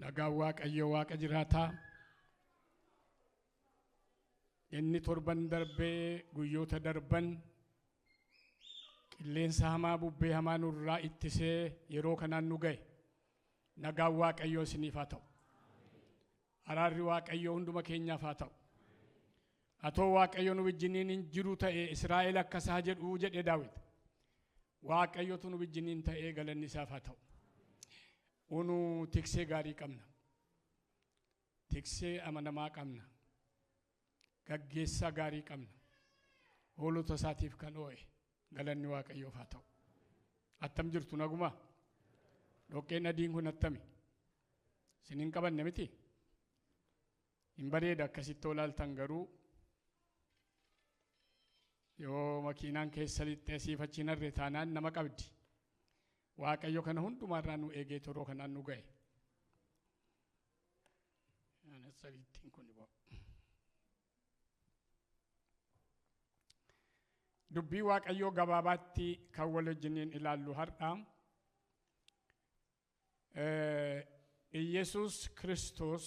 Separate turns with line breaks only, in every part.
Nagaan Waaqayyoo Waaqa jiraataa inni torban darbee guyyoota darban qilleensa hamaa bubbee hamaa nurraa ittisee yeroo kanaan nu ga'e nagaan Waaqayyoo isiniif haa ta'u. Araarri Waaqayyoo hunduma keenyaaf haa ta'u. Atoo Waaqayyo nu wajjiniin hin jiru ta'e Israa'el akkasaa jedhu jedhe Daawit. Waaqayyotu nu wajjiniin ta'ee galanni isaaf haa ta'u. Unu tiksee gaarii qabna. Tiksee amanamaa qabna. Gaggeessaa gaarii qabna. Hoolota isaatiif kan oo'e galanni Waaqayyoof haa ta'u. Attam jirtu nagumaa? Dhoqqeen adiin kun attami? Isin hin qabanne miti? Hin bareeda akkasitti olaaltan garuu yoo makiinaan keessa lixxee siif achi narre taanaan nama qabdi. Waaqayyo kana hundumaarraa nu eegee toroo kanaan nu ga'e. Dubbii Waaqayyoo gabaabaatti kan wal wajjiniin ilaallu har'a. Iyesuus Kiristoos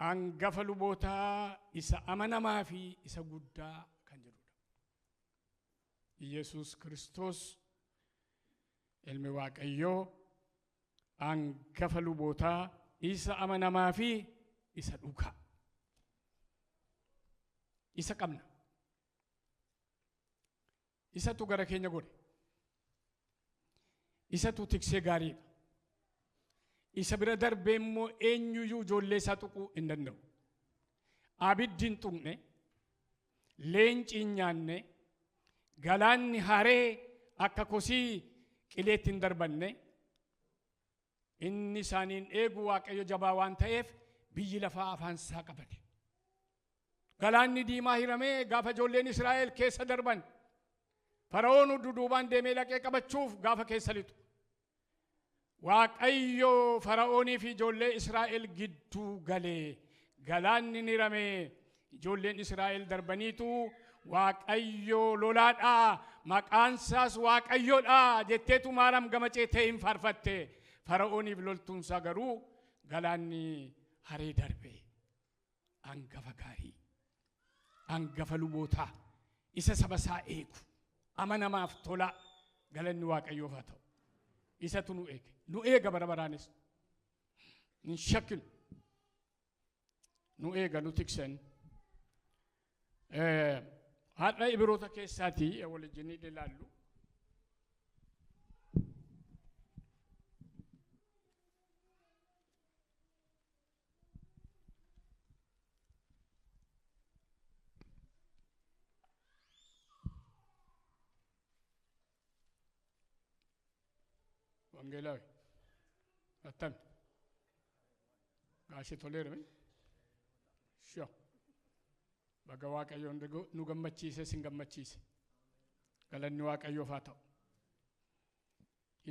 hangafa lubootaa isa amanamaa fi isa guddaa kan jedhudha. Iyesuus Kiristoos ilmi Waaqayyoo hangafa lubootaa isa amanamaa fi isa dhugaa. Isa qabna. Isatu gara keenya godhe. Isatu tiksee gaariidha. Isa bira darbee immoo eenyuyyuu ijoollee isaa tuquu hin danda'u. Abiddi hin tuqne, leenci hin nyaanne, galaanni haree akka kosii qileetti hin darbanne, inni isaaniin eegu Waaqayyo jabaa waan ta'eef biyyi lafaa afaan isaa qabate. Galaanni diimaa hiramee gaafa ijoolleen Israa'el keessa darban, Fara'oon duduubaan deemee laqee qabachuuf gaafa keessa lixu. Waaqayyo Fara'oonii fi ijoollee Israa'el gidduu galee galaanni ni hiramee ijoolleen Israa'el darbaniitu Waaqayyo lolaadhaa maqaan isaas Waaqayyoodhaa jetteetu maaram gamacee ta'e hin faarfatte. Fara'ooniif loltuunsaa garuu galaanni haree darbe. Hangafa gaarii, hangafa lubootaa, isa saba isaa eegu, amanamaaf tola galanni Waaqayyoof haa ta'u. Isatu nu eege. Nu eega bara baraanis. Hin shakkinu. Nu eega nu tiksan. Har'a Ibroota keessaatii wal wajjiniin ilaallu. Wangeelaawi. Attami. Gaashee toleera mi? Shoo. Baga Waaqayyoon nu gammachiise sin gammachiise. Galanni Waaqayyoof haa ta'u.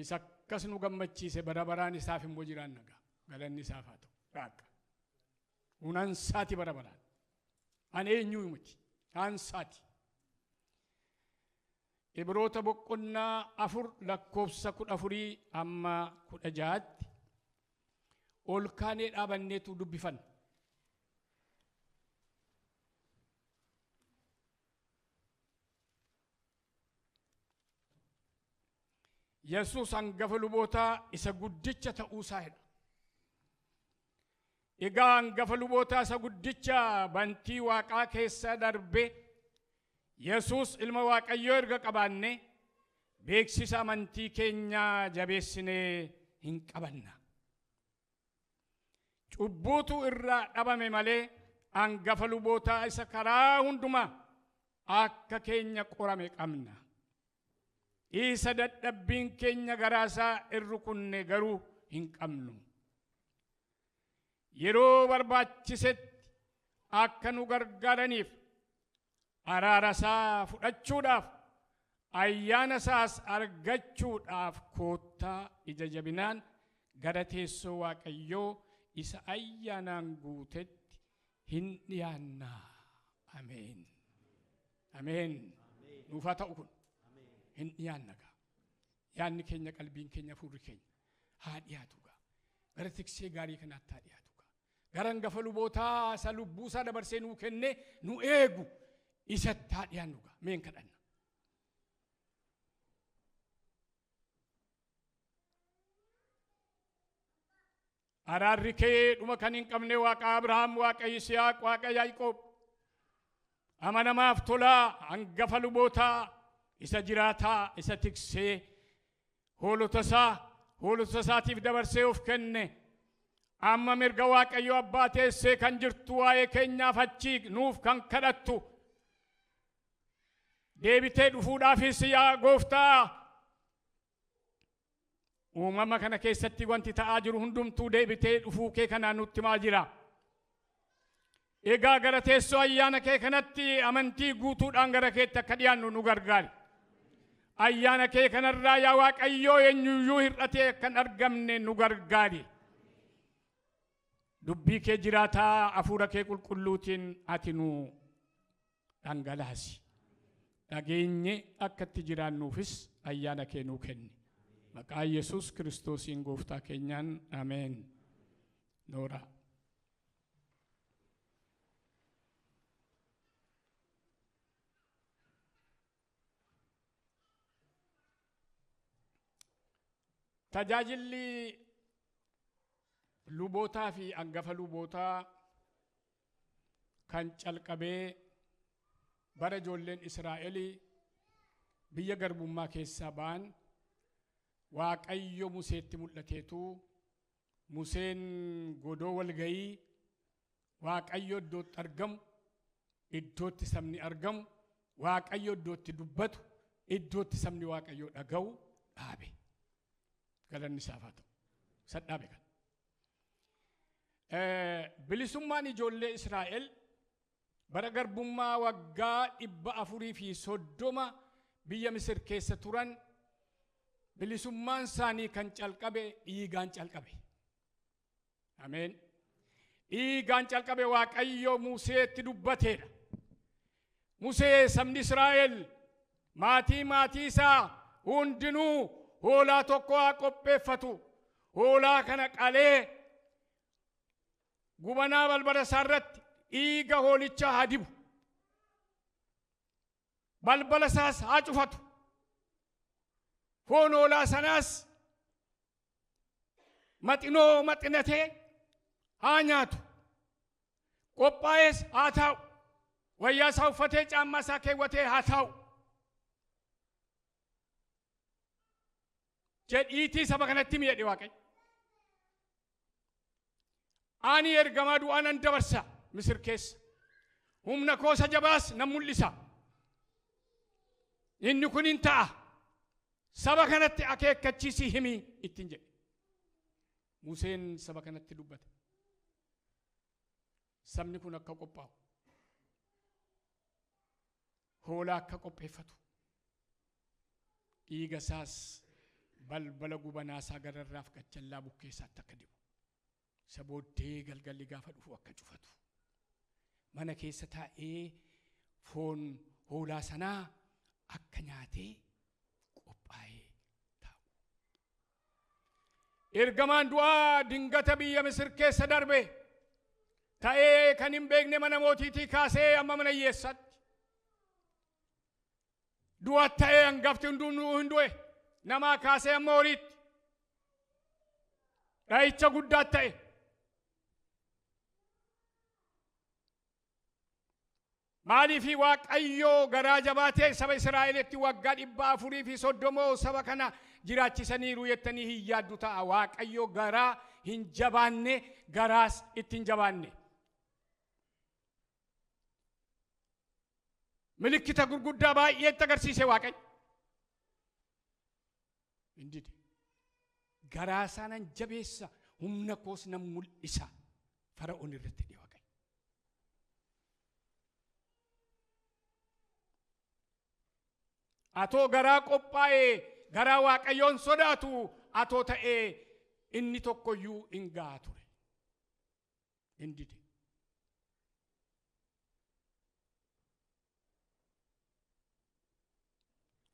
Isa akkas nu gammachiise bara baraan isaaf immoo jiraan nagaa. Galanni isaaf haa ta'u. Raaqa. Hunansaati bara baraan. Ani eenyuu miti. Ansaati. Ibroota boqonnaa 4 lakkoofsa 14 amma 16tti ol kaanee dhaabanneetu dubbifanna. Yesuus hangafa lubootaa isa guddicha ta'uusaa jedha. Egaa hangafa lubootaa isa guddicha bantii Waaqaa keessa darbe Yesuus ilma Waaqayyoo erga qabaanne beeksisa amantii keenyaa jabeessinee hin qabanna. Cubbuutu irraa dhabame malee hangafa lubootaa isa karaa hundumaa akka keenya qorame qabna. Isa dadhabbiin keenya garaasaa irrukunne garuu hin qabnu. Yeroo barbaachisetti akka nu gargaaraniif araara isaa fudhachuudhaaf ayyaana isaas argachuudhaaf koottaa ija jabinaan gara teessoo Waaqayyoo isa ayyaanaan guutetti hin dhiyaannaa. Ameen. Ameen. Nuuf haa ta'u kun. Hin dhiyaanna gaa. Yaanni keenya, qalbiin keenya, hafuurri keenya haa dhiyaatu gaa. Gara tiksee gaarii kanaatti haa dhiyaatu. Gara hangafa lubootaa isa lubbuu isaa dabarsee nuu kenne nu eegu isatti haa dhiyaannu gaa. Meen kadhanna. Araarri kee dhuma kan hin qabne Waaqa Abrahaam, Waaqa Yisihaaq, Waaqa Yaaqoob, amanamaaf tolaa hangafa lubootaa isa jiraataa isa tiksee hoolota isaatiif dabarsee of kenne amma mirga Waaqayyo abbaa teessee kan jirtu waa'ee keenyaaf achii nuuf kan kadhattu deebitee dhufuudhaafis yaa gooftaa uumama kana keessatti wanti ta'aa jiru hundumtuu deebitee dhufuu kee kanaan nutti himaa jira. Egaa gara teessoo ayyaana kee kanatti amantii guutuudhaan gara keetti akka dhiyaannu nu gargaari. Ayyaana kee kanarraa yaa Waaqayyoo eenyuyyuu hir'atee akka hin argamne nu gargaari. Dubbii kee jiraataa hafuura kee qulqulluutiin ati nu dhangalaasi. Dhageenye akka itti jiraannuufis ayyaana kee nuu kenni. Maqaa Yesuus Kiristoosiin gooftaa keenyaan ameen. Noora. Tajaajilli lubootaa fi hangafa lubootaa kan calqabee bara ijoolleen Israa'elii biyya garbummaa keessaa ba'an Waaqayyo Museetti mul'ateetu Museen godoo walgayii Waaqayyo iddootti argamu, iddootti sabni argamu, Waaqayyo iddootti dubbatu, iddootti sabni Waaqayyo dhaga'u dhaabe. Galanni isaaf haa ta'u. Isa dhaabe kan. Bilisummaan ijoollee Israa'el bara garbummaa waggaa 430 biyya Misir keessa turan bilisummaan isaanii kan calqabe dhiigaan calqabe. Ameen. Dhiigaan calqabe Waaqayyo Museetti dubbateedha. Musee sabni Israa'el maatii maatii isaa hundinuu hoolaa tokko haa qopheeffatu. Hoolaa kana qalee gubanaa balbala isaa irratti dhiiga hoolichaa haa dibu. Balbala isaas haa cufatu. Foon hoolaa sanaas maxinoo maxinatee haa nyaatu. Qophaa'ees haa taa'u. Wayyaa isaa uffatee caammaa isaa keewwatee haa taa'u. Jedhiitii saba kanatti himi jedhe Waaqayyo. Ani ergamaa du'aa nan dabarsa Misir keessa. Humna koosa jabaas nan mul'isa. Inni kun hin ta'a. Saba kanatti akeekkachiisii himi ittiin jedhe. Museen saba kanatti dubbate. Sabni kun akka qophaa'u. Hoolaa akka qopheeffatu. Dhiiga isaas balbala gubanaa isaa gararraaf gachallaa bukkeessaatti akka dibu. Isa booddee galgalli gaafa dhufu akka cufatu. Mana keessa taa'ee foon hoolaa sanaa akka nyaatee qophaa'ee taa'u. Ergamaan du'aa dingata biyya Misir keessa darbe ta'ee kan hin beekne mana mootiitii kaasee amma mana hiyyeessaatti. Du'a ta'ee hangafti hunduu hin du'e namaa kaasee amma horiitti. Dha'icha guddaa ta'e. Maaliif Waaqayyo garaa jabaatee saba Israa'elitti waggaa 430 saba kana jiraachisaniiru jettanii hin yaaddu ta'a. Waaqayyo garaa hin jabaanne, garaas itti hin jabaanne. Milikkita gurguddaa baay'eetti agarsiise Waaqayyo. Hin dide. Garaa isaa nan jabeessa, humna koos nan mul'isa. Fara'oon irratti jedhe Waaqayyo. Atoo garaa qophaa'ee garaa Waaqayyoon sodaatu atoo ta'ee inni tokkoyyuu hin ga'a ture. Hin dide.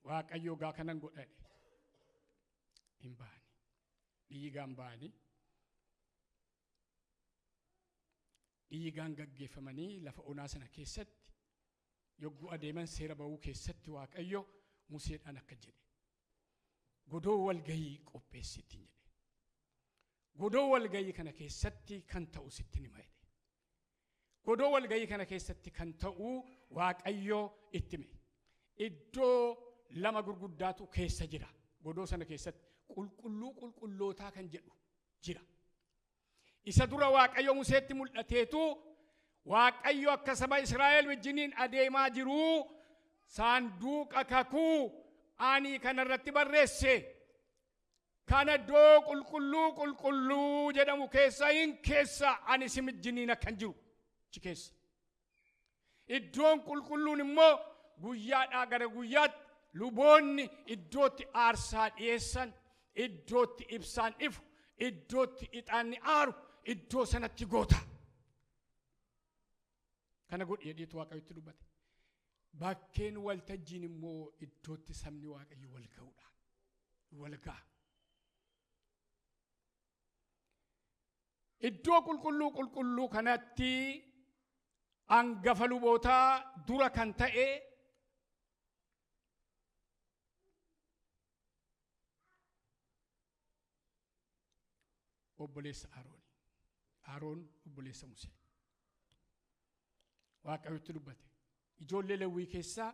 Waaqayyo gaa kanan godhadhe. Hin ba'ani. Dhiigaan ba'ani. Dhiigaan gaggeeffamanii lafa onaa sana keessatti yogguu adeeman seera ba'uu keessatti Waaqayyo Museedhaan akka jedhe. Godoo walgahii qopheessitti jedhe. Godoo walgahii kana keessatti kan ta'u sitti hima jedhe. Godoo walgahii kana keessatti kan ta'u Waaqayyo itti hime. Iddoo lama gurguddaatu keessa jira. Godoo sana keessatti qulqulluu qulqullootaa kan jedhu jira. Isa dura Waaqayyo Museetti mul'ateetu Waaqayyo akka saba Israa'el wajjiniin adeemaa jiruu saanduqa kakuu ani kanarratti barreesse kana iddoo qulqulluu qulqulluu jedhamu keessa hin keessa ani si wajjiniin akkan jiru achi keessa. Iddoon qulqulluun immoo guyyaadhaa gara guyyaatti luboonni iddootti aarsaa dhiyeessan, iddootti ibsaan ifu, iddootti ixaanni aaru, iddoo sanatti goota. Kana godhi jedheetu Waaqayyotti dubbate. Bakkeen waltajjiin immoo iddootti sabni Waaqayyo wal ga'uudha. Wal ga'a. Iddoo qulqulluu qulqulluu kanatti hangafa lubootaa dura kan ta'e obboleessa Arooni. Aroon obboleessa Musee. Waaqayyotti dubbate. Ijoollee Lewwii keessaa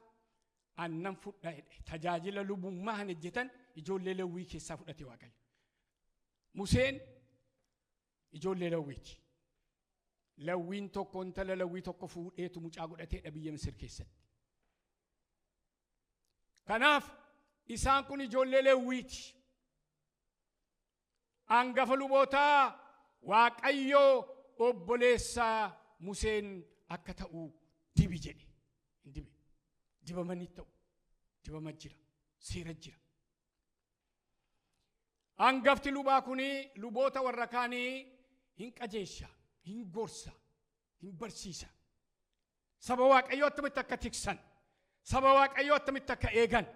aannan fudhaa jedhe. Tajaajila lubummaa kan hojjetan ijoollee Lewwii keessaa fudhate Waaqayyo. Museen ijoollee Lewwiiti. Lewwiin tokko intala Lewwii tokko fuudheetu mucaa godhateedha biyya Misir keessatti. Kanaaf isaan kun ijoollee Lewwiiti. Hangafa lubootaa Waaqayyo obboleessa Museen akka ta'u dibi jedhe. Hin dibe. Dibamanii ta'u. Dibama jira. Seera jira. Hangafti lubaa kuni luboota warra kaanii hin qajeesha, hin gorsa, hin barsiisa. Saba Waaqayyoo attamitti akka tiksan, saba Waaqayyoo attamitti akka eegan,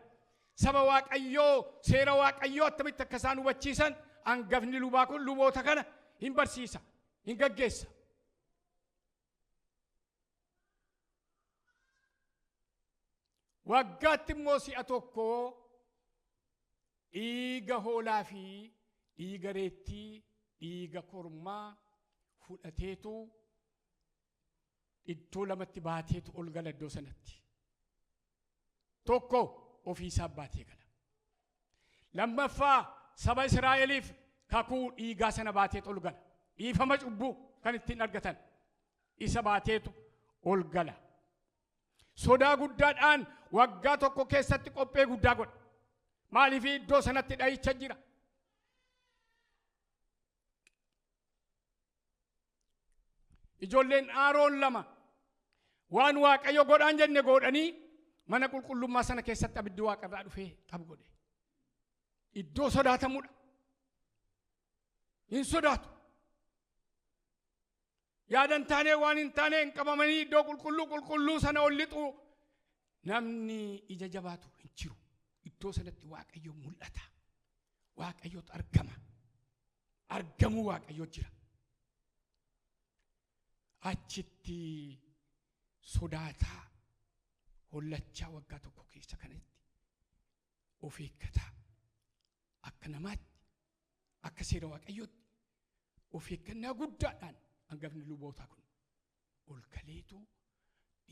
saba Waaqayyoo seera Waaqayyoo attamitti akka isaan hubachiisan hangafni lubaa kun luboota kana hin barsiisa, hin gaggeessa. Waggaatti immoo si'a tokko dhiiga hoolaa fi dhiiga reettii, dhiiga kormaa fudhateetu iddoo lamatti baateetu ol gala iddoo sanatti. Tokko ofiisaa baatee gala. Lammaffaa saba Israa'eliif kakuu dhiigaa sana baateetu ol gala. Dhiifama cubbuu kan ittiin argatan isa baateetu ol gala. Sodaa guddaadhaan waggaa tokko keessatti qophee guddaa godha. Maaliif iddoo sanatti dhahicha jira? Ijoolleen Aroon lama waan Waaqayyo godhaan jenne godhanii mana qulqullummaa sana keessatti abiddi waaqarraa dhufee xab godhe. Iddoo sodaatamudha. Hin sodaatu. Yaadan taanee waan hin taane hin qabamanii iddoo qulqulluu qulqulluu sana ol lixu namni ija jabaatu hin jiru. Iddoo sanatti Waaqayyo mul'ata. Waaqayyotu argama. Argamuu Waaqayyo jira. Achitti sodaataa hollachaa waggaa tokko keessa kanatti of eeggataa akka namaatti akka seera Waaqayyootti of eeggannaa guddaadhaan hangafni lubootaa kun ol galeetu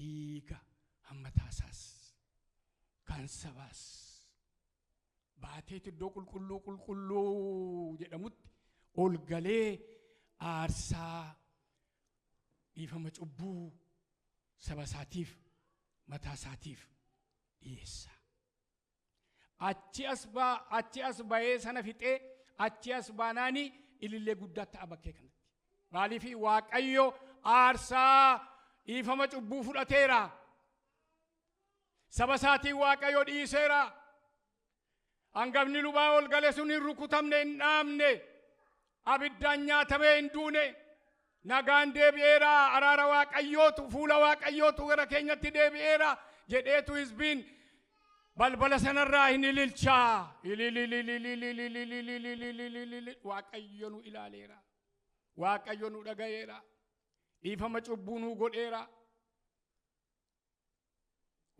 dhiiga hamma taasaas kan sabaas baateetu iddoo qulqulluu qulqulluu jedhamutti ol galee aarsaa dhiifama cubbuu saba isaatiif mataa isaatiif dhiyeessa. Achi as ba'ee sana fixee achi as baanaanii ilillee guddaa ta'a bakkee kanatti. Maaliif Waaqayyo aarsaa dhiifama cubbuu fudhateera. Saba isaatiin Waaqayyo dhiiseera. Hangafni lubaa ol gale sun hin rukutamne hin dhaamne. Abiddaan nyaatamee hin duune. Nagaan deebi'eera. Araara Waaqayyootu fuula Waaqayyootu gara keenyatti deebi'eera jedheetu hizbiin balbala sanarraa hin ililchaa. Ililililililililililililililililil. Waaqayyo nu ilaaleera. Waaqayyo nu dhaga'eera. Dhiifama cubbuu nuu godheera.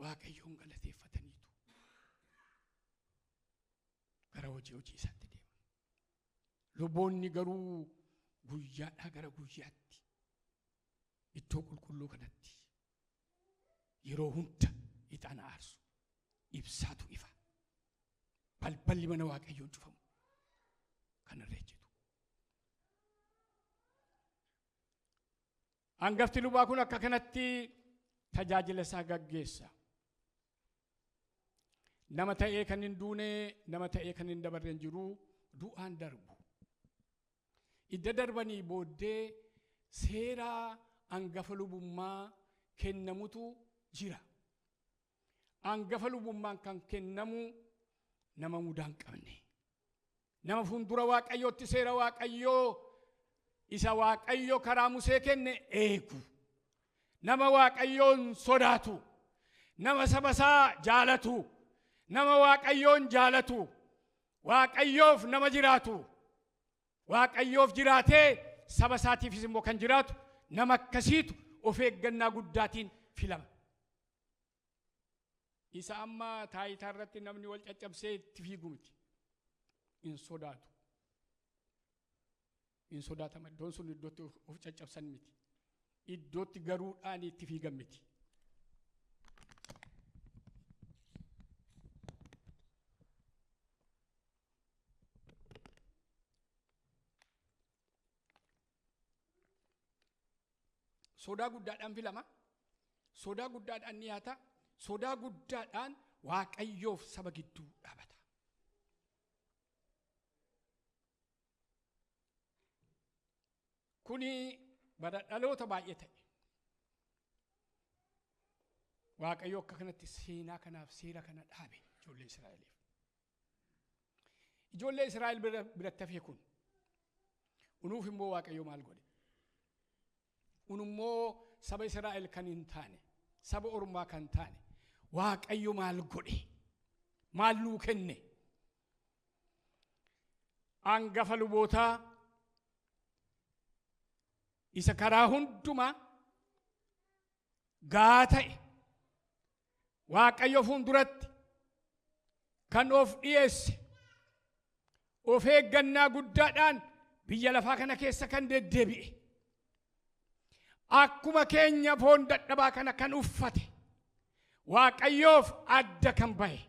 Waaqayyoon galateeffataniitu gara hojii hojii isaatti deeman. Luboonni garuu guyyaadhaa gara guyyaatti iddoo qulqulluu kanatti yeroo hunda ixaana aarsu. Ibsaatu ifa. Balballi mana Waaqayyoon cufamu kanarra ejjetu. Hangafti lubaa kun akka kanatti tajaajila isaa gaggeessa. Nama ta'ee kan hin duune, nama ta'ee kan hin dabarre hin jiru, du'aan darbu. Idda darbanii booddee seera hangafa lubummaa kennamutu jira. Hangafa lubummaan kan kennamu nama mudaa hin qabne. Nama fuuldura Waaqayyootti seera Waaqayyoo isa Waaqayyo karaa Musee kenne eegu. Nama Waaqayyoon sodaatu. Nama saba isaa jaalatu. Nama Waaqayyoon jaalatu. Waaqayyoof nama jiraatu. Waaqayyoof jiraatee saba isaatiifis immoo kan jiraatu nama akkasiitu of eeggannaa guddaatiin filama. Isa amma taayitaa irratti namni wal caccabsee itti fiigu miti. Hin sodaatu. Hin sodaatama. Iddoon sun iddootti of caccabsan miti. Iddootti garuudhaan itti fiigan miti. Sodaa guddaadhaan filama. Sodaa guddaadhaan dhiyaata. Sodaa guddaadhaan Waaqayyoof saba gidduu dhaabata. Kuni bara dhaloota baay'ee ta'e. Waaqayyo akka kanatti seenaa kanaaf seera kana dhaabe ijoollee Israa'eliif. Ijoollee Israa'el biratti hafee kun unuuf immoo Waaqayyo maal godhe? Unummoo saba Israa'el kan hin taane, saba ormaa kan taane, Waaqayyo maal godhe? Maal nuu kenne? Hangafa lubootaa isa karaa hundumaa gaa ta'e Waaqayyo fuulduratti kan of dhiyeesse of eeggannaa guddaadhaan biyya lafaa kana keessa kan deddeebi'e akkuma keenya foon dadhabaa kana kan uffate Waaqayyoof adda kan bahe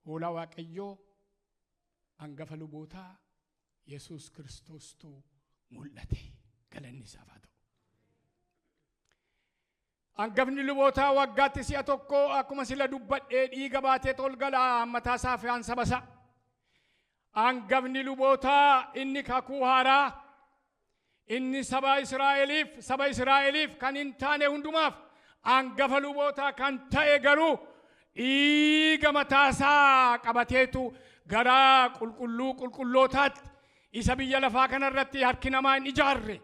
hoolaa Waaqayyoo hangafa lubootaa Yesuus Kiristoostu mul'ate. Galanni isaaf haa ta'u. Hangafni lubootaa waggaatti si'a tokko akkuma sila dubbadhee dhiiga baatee tol galaa mataa isaa fi saba isaa. Hangafni lubootaa inni kakuu haaraa inni saba Israa'eliif kan hin taane hundumaaf hangafa lubootaa kan ta'e garuu dhiiga mataa isaa qabateetu gara qulqulluu qulqullootaatti isa biyya lafaa kanarratti harki namaa hin ijaarre,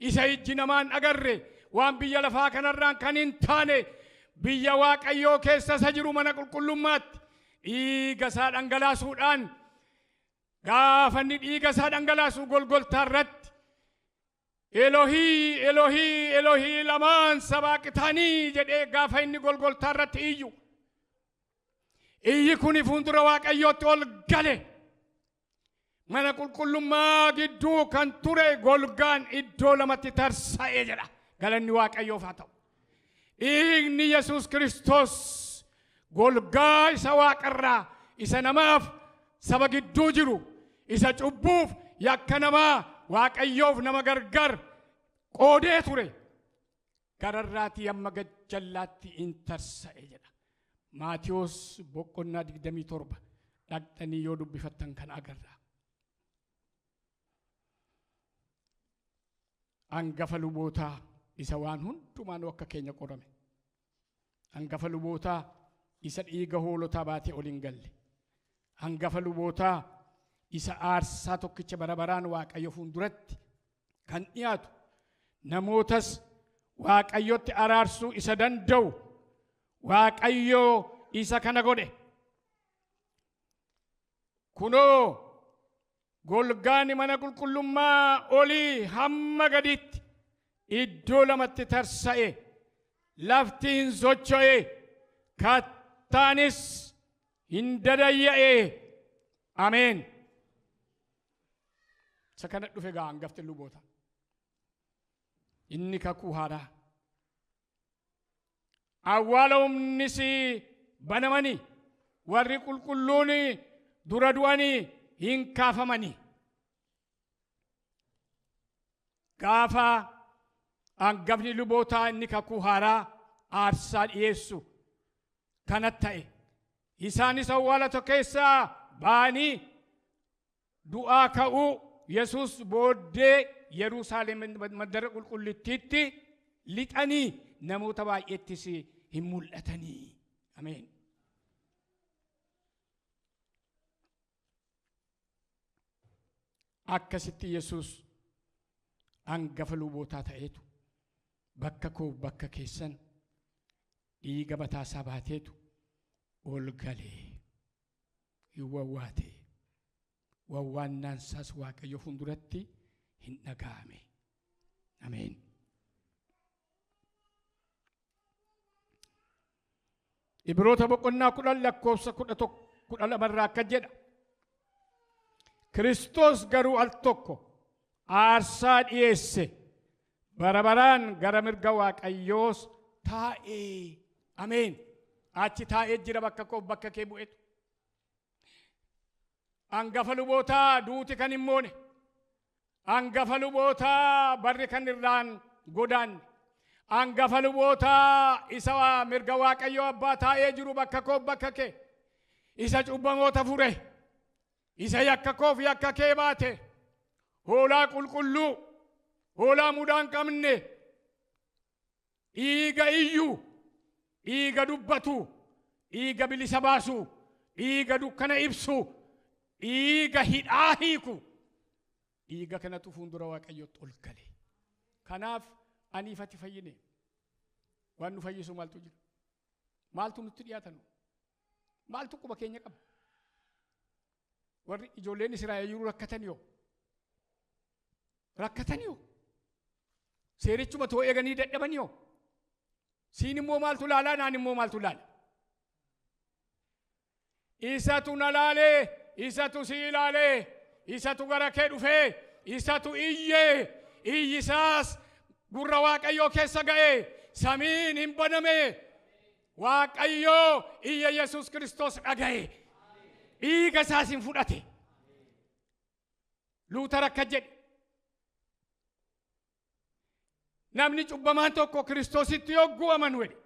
isa ijji namaa hin agarre, waan biyya lafaa kanarraan kan hin taane biyya Waaqayyoo keessa isa jiru mana qulqullummaatti dhiiga isaa dhangalaasuudhaan gaafa inni dhiiga isaa dhangalaasu Golgoltaa irratti Elohii, Elohii, Elohii lamaan sabaaqitaanii jedhee gaafa inni Golgoltaa irratti iyyu. Iyyi kuni fuuldura Waaqayyootti ol gale. Mana qulqullummaa gidduu kan ture golgaan iddoo lamatti tarsa'ee jedha. Galanni Waaqayyoof haa ta'u. Dhiigni Yesuus Kiristoos golgaa isa waaqarraa isa namaaf saba gidduu jiru isa cubbuuf yakka namaa Waaqayyoof nama gargar qoodee ture gararraatii amma gajjallaatti in tarsa'e jedha. Maatiyoos boqonnaa 27 dhaqxanii yoo dubbifattan kan agarra. Hangafa lubootaa isa waan hundumaan akka keenya qorame. Hangafa lubootaa isa dhiiga hoolotaa baatee ol hin galle. Hangafa lubootaa isa aarsaa tokkicha bara baraan Waaqayyo fuulduratti kan dhiyaatu namootas Waaqayyotti araarsuu isa danda'u Waaqayyo isa kana godhe. Kunoo golgaan mana qulqullummaa olii hamma gaditti iddoo lamatti tarsa'e, lafti hin socho'e, kattaanis hin dadayya'e. Ameen. Isa kana dhufe gaa hangafti luboota. Inni kakuu haaraa. Awwaala humnis banamanii warri qulqulluun dura du'anii hin kaafamanii. Gaafa hangafni lubootaa inni kakuu haaraa aarsaa dhiyeessu kana ta'e. Isaanis awwaala tokko keessaa ba'anii du'aa ka'uu Yesuus booddee Yerusaalem mandara qulqullittiitti lixanii namoota baay'eettis hin mul'atanii. Ameen. Akkasitti Yesuus hangafa lubootaa ta'eetu bakka koo bakka keessan dhiiga mataasaa baateetu ol galee hin wawwaate. Wawwaannaan isaas Waaqayyo fuulduratti hin dhaga'ame. Ameen. Ibroota boqonnaa 10 lakkoofsa 11 12 irraa akka jedha. Kiristoos garuu al tokko aarsaa dhiyeesse, bara baraan gara mirga Waaqayyoos taa'ee. Ameen. Achi taa'ee jira bakka koo bakka kee bu'etu. Hangafa lubootaa duuti kan hin moone, hangafa lubootaa barri kan irraan godaanne, hangafa lubootaa isa mirga Waaqayyoo abbaa taa'ee jiru bakka koo bakka kee, isa cubbamoota fure, isa yakka koof yakka kee baate, hoolaa qulqulluu, hoolaa mudaa hin qabne, dhiiga iyyuu, dhiiga dubbatu, dhiiga bilisa baasu, dhiiga dukkana ibsu, dhiiga hidhaa hiiku, dhiiga kanatu fuuldura Waaqayyootti ol gale. Kanaaf ani ifatti fayyine. Waan nu fayyisu maaltu jira? Maaltu nutti dhiyaatanu? Maaltu quba keenya qaba? Warri ijoolleen Israa'el yeroo rakkatan yoo? Rakkatan yoo? Seerichuma too eeganii dadhaban yoo? Siin immoo maaltu laalaa? Naan immoo maaltu laala? Isatu na laalee, isatu si ilaalee, isatu gara kee dhufee, isatu iyyee, iyyisaas gurra Waaqayyoo keessa ga'ee, samiin hin baname. Waaqayyoo iyya Yesuus Kiristoos dhaga'e, dhiiga isaas hin fudhate. Luuter akka jedhe, namni cubbamaan tokko Kiristoositti yogguu amanu jedhe,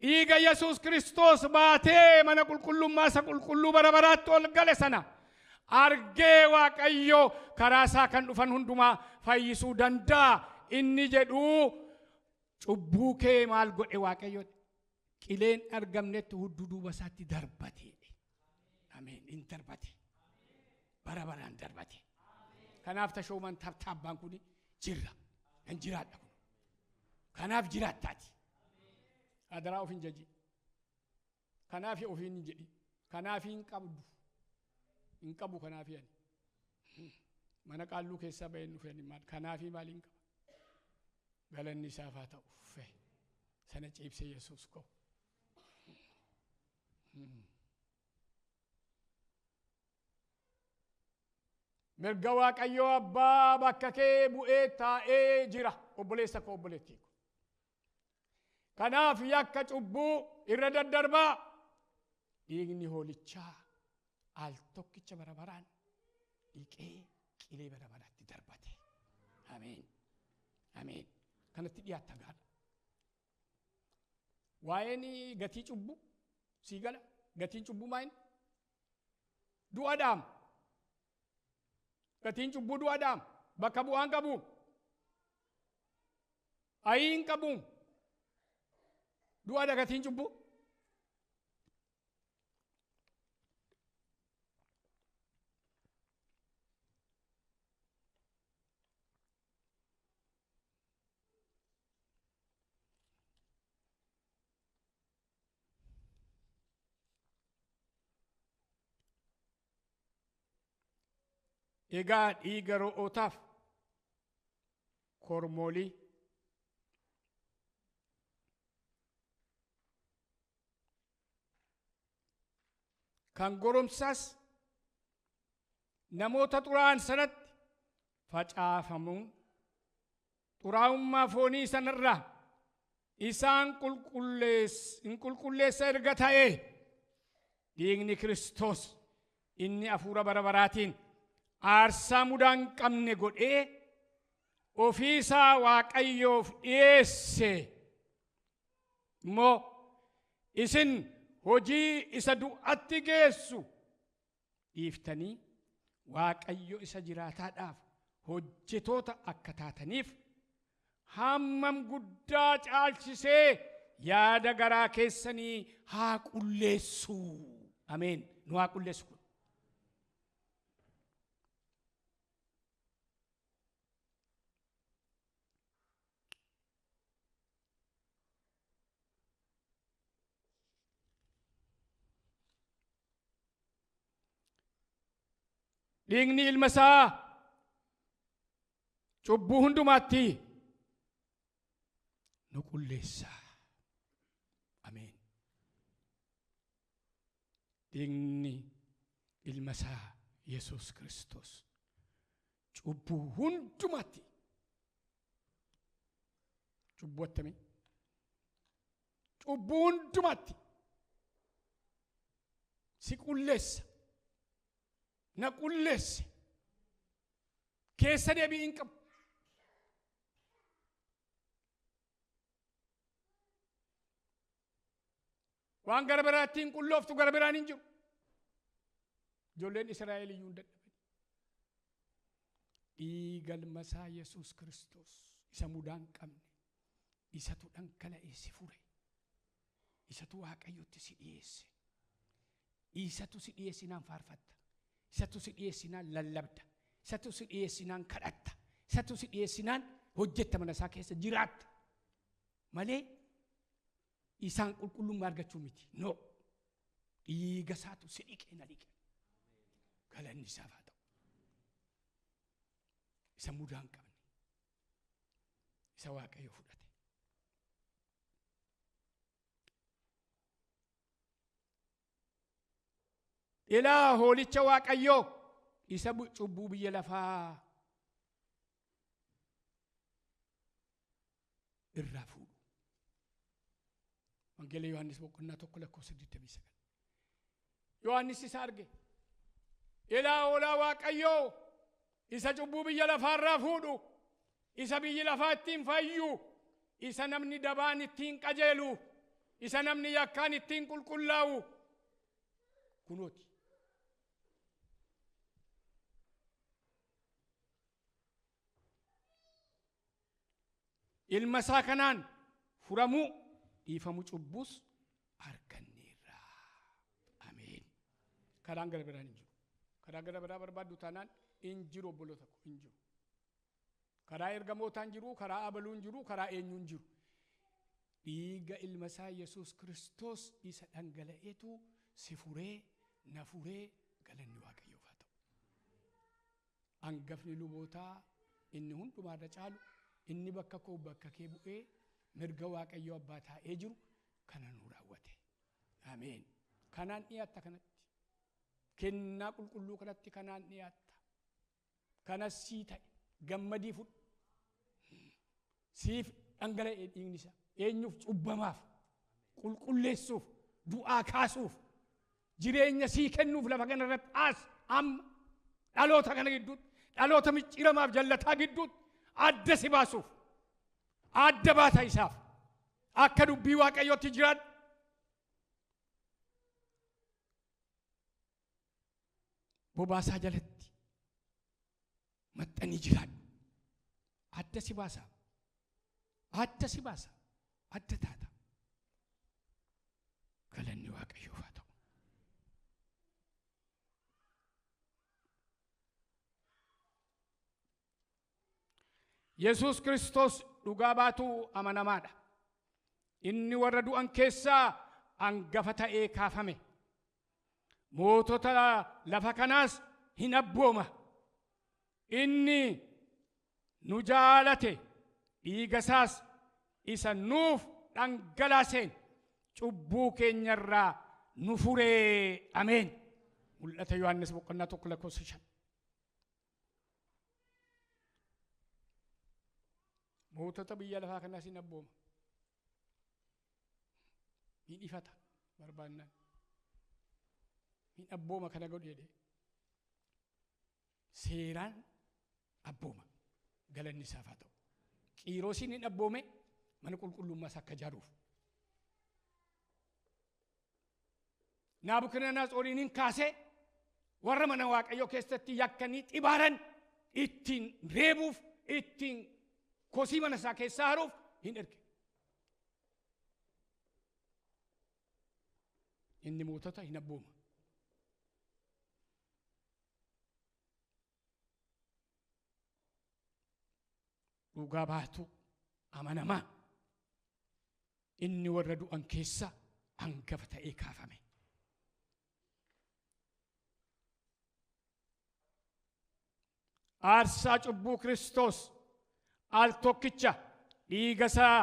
dhiiga Yesuus Kiristoos baatee mana qulqullummaa isa qulqulluu bara baraatti ol gale sana argee Waaqayyo karaa isaa kan dhufan hundumaa fayyisuu danda'a. Inni jedhu cubbuu kee maal godhe Waaqayyo? Qileen argamnetti hudduu duuba isaatti darbate. Ameen. Hin darbate. Bara baraan darbate. Kanaaf tashooman tabtaabbaan kun jirra. Kan jiraadha kun. Kanaaf jiraattaati. Adaraa of hin jaji. Kanaaf ofiin hin jedhi. Kanaaf hin qabdu. Hin qabu kanaaf ani. Mana qaalluu keessaa baheen dhufeen maal? Kanaaf maal hin qaba? Galanni isaaf haa ta'u. Sana ciibsee Yesuus koo. Mirga Waaqayyoo abbaa bakka kee bu'ee taa'ee jira obboleessa koo obboleettii koo. Kanaaf yakka cubbuu irra daddarbaa dhiigni hoolichaa al tokkicha bara baraan dhiqee qilee bara baraatti darbate. Ameen. Ameen. Kanatti dhiyaatta gaadha. Waa'een gatii cubbuu sii gala. Gatiin cubbuu maal? Du'a dhaam. Gatiin cubbuu du'a dhaam. Bakka bu'aan qabu. Ayii hin qabu. Du'aadha gatiin cubbuu. Egaa dhiiga ro'ootaaf kormoolii kan goromsaas namoota xuraa'an sanatti facaafamuun xuraa'ummaa foonii sanarraa isaan qulqulleessa erga ta'ee dhiigni Kiristoos inni hafuura bara baraatiin aarsaa mudaa hin qabne godhee ofiisaa Waaqayyoof dhiyeesse immoo isin hojii isa du'atti geessu dhiiftanii Waaqayyo isa jiraataadhaaf hojjetoota akka taataniif hammam guddaa caalchisee yaada garaa keessanii haa qulleessu. Ameen. Nu haa qulleessu kun. Dhiigni ilma isaa cubbuu hundumaatti nu qulleessa. Ameen. Dhiigni ilma isaa Yesuus Kiristoos cubbuu hundumaatti, cubbuu attamii, cubbuu hundumaatti si qulleessa. Na qulleesse. Keessa deebii hin qabu. Waan gara biraatti hin qullooftu gara biraan hin jiru. Ijoolleen Israa'el iyyuu hin dadhaban. Dhiiga ilma isaa Yesuus Kiristoos isa mudaa hin qabne isatu dhangala'ee si fure. Isatu Waaqayyotti si dhiyeesse. Isatu si dhiyeessinaan faarfatta. Isatu si dhiyeessinaan lallabda. Isatu si dhiyeessinaan kadhatta. Isatu si dhiyeessinaan hojjetta mana isaa keessa jiraatta. Malee isaan qulqullummaa argachuu miti. No. Dhiiga isaatu si dhiqee na dhiqe. Galanni isaaf haa ta'u. Isa mudaa hin qabne. Isa Waaqayyo fudhate. Ilaa hoolicha Waaqayyoo isa cubbuu biyya lafaa irraa fuudhu. Wangeela Yohaannis boqonnaa 1 lakkoofsa 29. Yohaannis isa arge. Ilaa hoolaa Waaqayyoo isa cubbuu biyya lafaarraa fuudhu, isa biyyi lafaa ittiin fayyu, isa namni dabaan ittiin qajeelu, isa namni yakkaan ittiin qulqullaa'u kunooti. Ilma isaa kanaan furamuu dhiifamuu cubbuus arganneerra. Ameen. Karaan gara biraan hin jiru. Karaa gara biraa barbaaddu taanaan hin jiru obboloota koo, hin jiru. Karaa ergamootaa hin jiru, karaa abaluu hin jiru, karaa eenyuu hin jiru. Dhiiga ilma isaa Yesuus Kiristoos isa dhangala'eetu si furee na furee galanni Waaqayyoof haa ta'u. Hangafni lubootaa inni hundumaarra caalu inni bakka koo bakka kee bu'ee mirga Waaqayyoo abbaa taa'ee jiru kana nu raawwate. Ameen. Kanaan dhiyaatta kanatti. Kennaa qulqulluu kanatti kanaan dhiyaatta. Kanas sii ta'e gammadii fudhu. Siif dhangala'ee dhiigni isaa. Eenyuuf? Cubbamaaf, qulqulleessuuf, du'aa kaasuuf, jireenya sii kennuuf lafa kanarratti as amma dhaloota kana gidduutti, dhaloota micciiramaaf jallataa gidduutti adda si baasuuf, adda baata isaaf akka dubbii Waaqayyootti jiraadhu. Bobaasaa jalatti maxxanii jiraadhu. Adda si baasa. Adda si baasa. Adda taata. Galanni Waaqayyoof haa ta'u. Yesuus Kiristoos dhugaa baatuu amanamaadha. Inni warra du'an keessaa hangafa ta'ee kaafame. Mootota lafa kanaas hin abbooma. Inni nu jaalate. Dhiiga isaas isa nuuf dhangalaaseen cubbuu keenyarraa nu furee. Ameen. Mul'ata Yohaannis boqonnaa 1 lakkoofsa 5. Mootota biyya lafaa kanaas hin abbooma. Hin ifata barbaannaan. Hin abbooma kana godhu jedhee. Seeraan abbooma. Galanni isaaf haa ta'u. Qiiroosiin hin abboome mana qulqullummaas akka ijaaruuf. Naabukadnezariin hin kaasee warra mana Waaqayyoo keessatti yakkanii xibaaran ittiin reebuuf ittiin kosii mana isaa keessaa haruuf hin erge. Inni mootota hin abbooma. Dhugaa baatu amanamaa inni warra du'an keessa hangafa ta'ee kaafame. Aarsaa cubbuu Kiristoos al tokkicha dhiiga isaa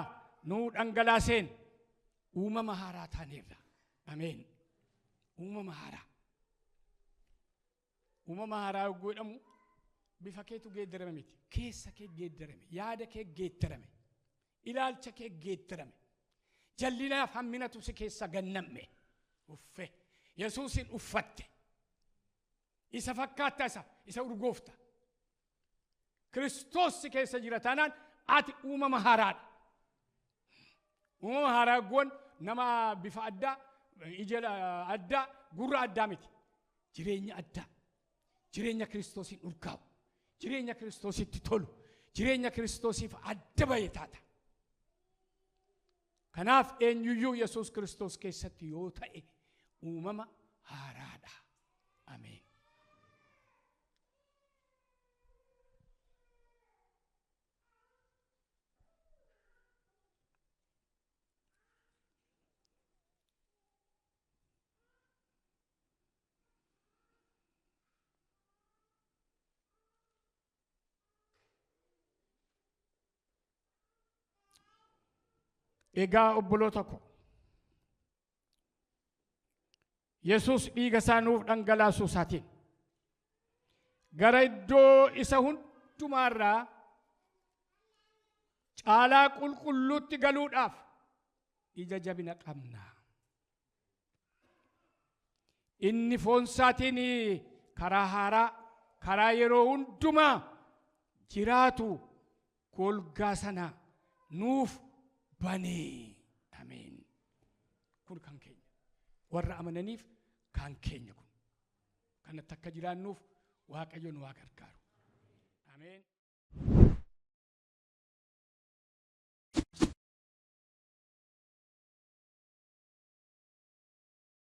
nuu dhangalaaseen uumama haaraa taaneerra. Ameen. Uumama haaraa. Uumama haaraa yogguu jedhamu bifa keetu geeddarame miti. Keessa kee geeddarame, yaada kee geeddarame, ilaalcha kee geeddarame. Jallinaaf hamminatu si keessa gannamme. Uffe. Yesuusin uffatte. Isa fakkaatta isa urgoofta. Kiristoos si keessa jira taanaan ati uumama haaraadha. Uumama haaraa goon nama bifa addaa, ija addaa, gurra addaa miti. Jireenya addaa. Jireenya Kiristoosiin urgaa'u. Jireenya Kiristoositti tolu. Jireenya Kiristoosiif adda ba'e taata. Kanaaf eenyuyyuu Yesuus Kiristoos keessatti yoo ta'e uumama haaraadha. Ameen. Egaa obboloota ko, Yesuus dhiiga isaa nuuf dhangalaasuu isaatiin gara iddoo isa hundumaarraa caalaa qulqulluutti galuudhaaf ija jabina qabna. Inni foon isaatiin karaa haaraa, karaa yeroo hundumaa jiraatu golgaa sana nuuf banee. Ameen. Kun kan keenya. Warra amananiif kan keenya kun. Kanatti akka jiraannuuf Waaqayyo nu haa gargaaru. Ameen.